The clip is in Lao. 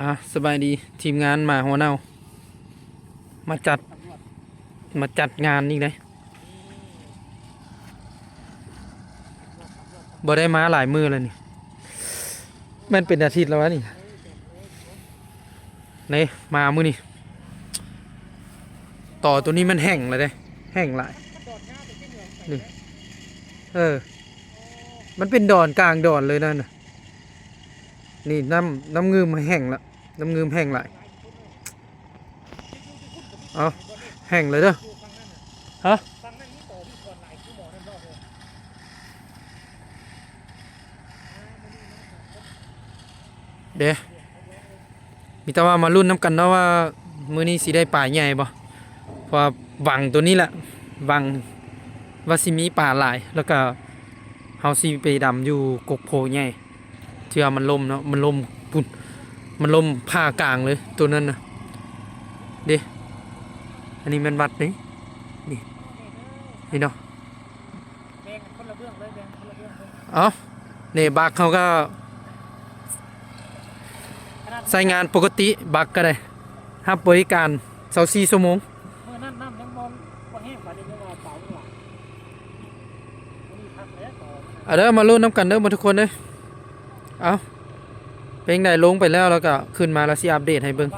ອ່າ ສະບາຍດີ ທີມງານໝາຫົວເນົ່າ ມາຈັດ ມາຈັດງານອີກເດ້. ບໍ່ໄດ້ມາຫຼາຍມື້ແລ້ວນີ້ ແມ່ນເປັນອາທິດແລ້ວວະນີ້. ນີ້ ມາມື້ນີ້ ຕໍໂຕນີ້ມັນແຫ້ງແລ້ວເດ້ ແຫ້ງຫຼາຍນີ້. ເອີ ມັນເປັນດອນ ກາງດອນເລີຍນັ້ນນະ. ນີ້ ນ້ຳ ນ້ຳງື່ມແຫ້ງລະ ນ້ຳງື່ມແຫ້ງຫຼາຍ. ເອົາ ແຫ້ງເລີຍເດີ. ຮະ ເດ້ ມີແຕ່ວ່າມາລຸ້ນນຳກັນເນາະ ວ່າມື້ນີ້ຊິໄດ້ປາໃຫຍ່ບໍ່. ເພາະວ່າຫວັງໂຕນີ້ແຫຼະ ຫວັງວ່າຊິມີປາຫຼາຍ ແລ້ວກະເຮົາຊິໄປດຳຢູ່ກົກໂພໃຫຍ່. ເທື່ອມັນລົ້ມເນາະ ມັນລົ້ມພຸ້ນ ມັນລົ້ມຜ່າກາງເລີຍໂຕນັ້ນນະ. ເດ້ ອັນນີ້ແມ່ນວັດເດ້ ນີ້ ນີ້ເນາະ. ເອົ້າ ນີ້ບັກເຮົາກໍໃຊ້ງານປົກກະຕິ ບັກກໍໄດ້ຮັບບໍລິການຊາວສີ່ຊົ່ວໂມງ. ເອົາເດີ ມາລຸ້ນນຳກັນເດີໝົດທຸກຄົນເດີ. ເອົ້າ ເປັນໃດ ລົງໄປແລ້ວ ແລ້ວກໍຂຶ້ນມາ ແລ້ວຊິອັບເດດໃຫ້ເບິ່ງ.